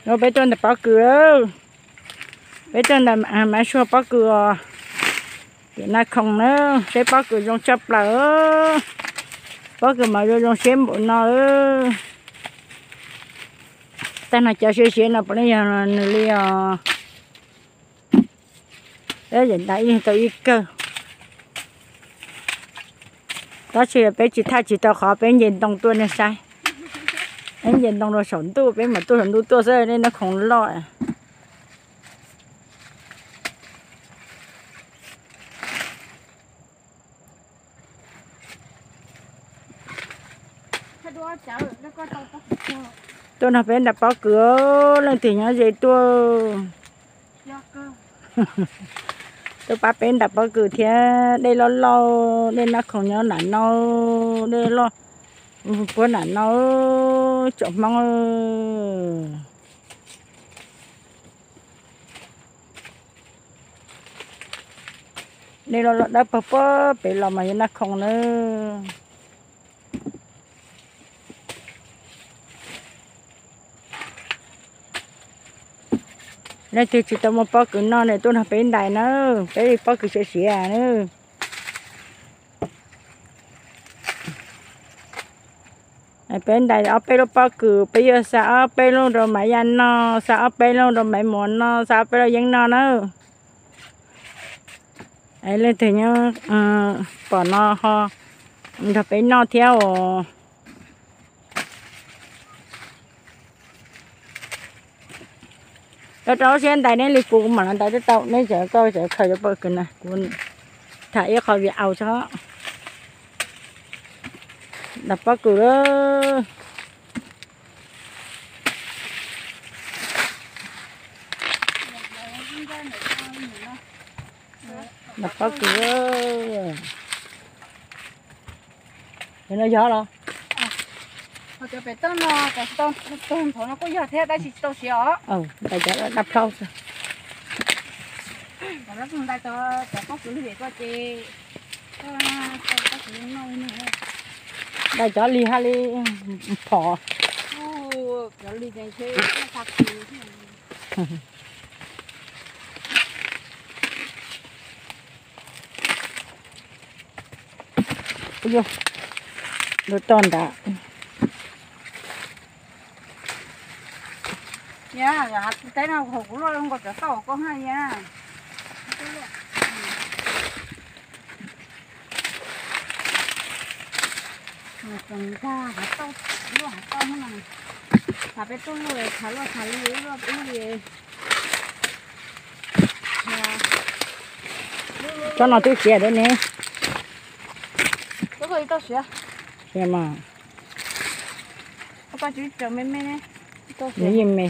Peb tuaj ntawm pob kws, peb tuaj ntawm Maiv Suag pob kws os. Tim Naj Khoom na, seb pob kws zoo tshaj plaws. Pob kws mas zoo zoo siab npaum no. Tag no cov siav siav no puav leej yog nws li os. Peb yeej ntais ib leeg tau ib kawg. Tab sis peb tsis thaj tsis tau qhov peb nce ntoo tuaj nej saib. Peb nce ntoo rau saum ntuj, peb mam tuaj saum ntuj tuaj xwb, nej Naj Khoom loj. Tuaj nrog peb ntais pob kws, leej twg nyob ze tuaj. Tuaj pab peb ntais pob kws thiab, dej loj loj, dej Naj Khoom nyob nram no, dej loj puag nram no, tsoom Hmoob. Dej loj loj dawb paug puag pem los mas yog Naj Khoom na. Leej twg tsis tau muaj pob kws noj ne tuaj nrog peb ntais na, peb pob kws siav siav na. Peb ntais ob peb lub pob kws, peb yuav xa ob peb lub rau Maiv Yaj noj, xa ob peb lub rau Maiv Muas noj, xa ob peb lub Yeeb noj na. Leej twg nyob pom no ho nrog peb noj thiab os. Rau rau siab ntais neb li kuv, kuv mam los ntais twb tau, neb tseem koj tseem khaws cov pob kws na, kuv tham ib qho video tso. Ntais pob kws lawm. Ntais pob kws. Cov no yog los? Cov pem toj no, cov tog nthav no kuj yog thiab tab sis tsis tau siav os. Ntais cov daj plaub xwb. Ntais cov pob kws lwj ko ces, ntais cov li haj li phom. Cov li ces ntshe xa kws thiab. Lub toj nrad. Teb no hav teb no haum kuv luaj zoo nkaus cov tauj koj haj ya. Tseem nkag hav tauj, luaj hav tauj no. Hav peb tuaj luaj, hav luaj hav li luaj ib li. Tsob no twb siav thiab ne. Siav mas. Nws yeej me.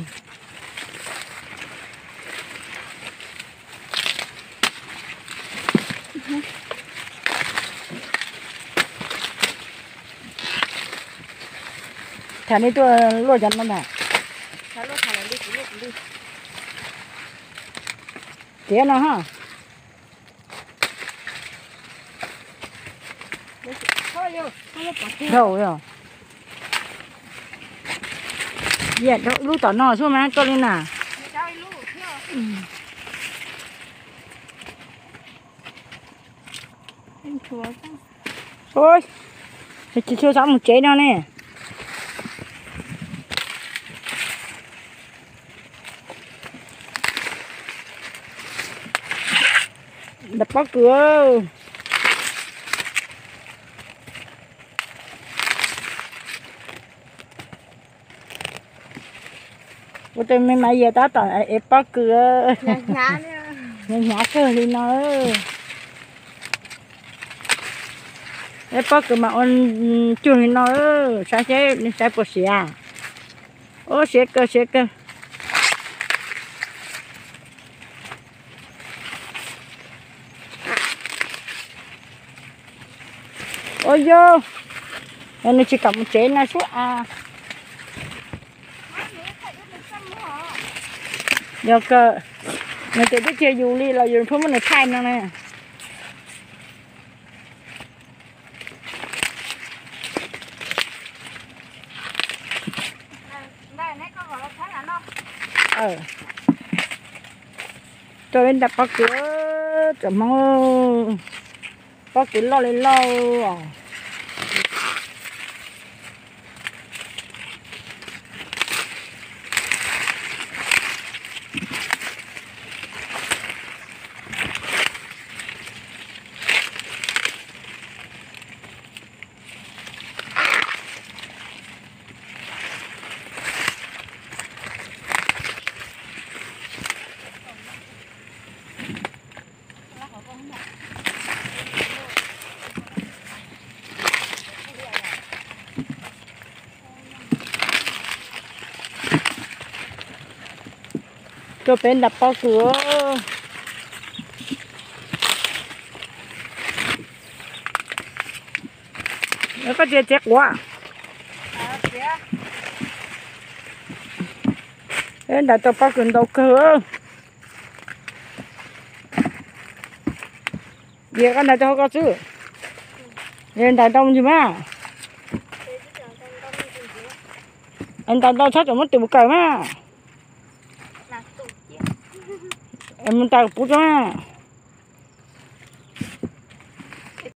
Tham nej tuaj luaj cov no ntag. Tiav no ha. Dhau yog. Lub tom no xwb mas koj li na. Tsis tshua xav mus tsev no ne. Ntais pob kws. Ua tus me mas yog tab tom ev pob kws, hnyav kawg li no. Ev pob kws mas ua cuag li no, saib seb nej saib puas siav. Ua siav kawg siav kawg. Ua yog, nws tsis kam mus tsev no sub as. Yog kawg, nws tias twb tsis yog yus li los yus pheej muab nws thaij no na. Rau peb nram pob kws, tsoom Hmoob, pob kws loj li loj. Rau peb nram pob kws. Koj tsis txiav quav. Peb nram rau pob kws ntau kawg. Dias koj ntais rau hauv koj xwb. Ntais ntau mus ntsis mas. Ntais ntau txhob tseem muab twm mus kawm mas. Mus ntais pub tso mas.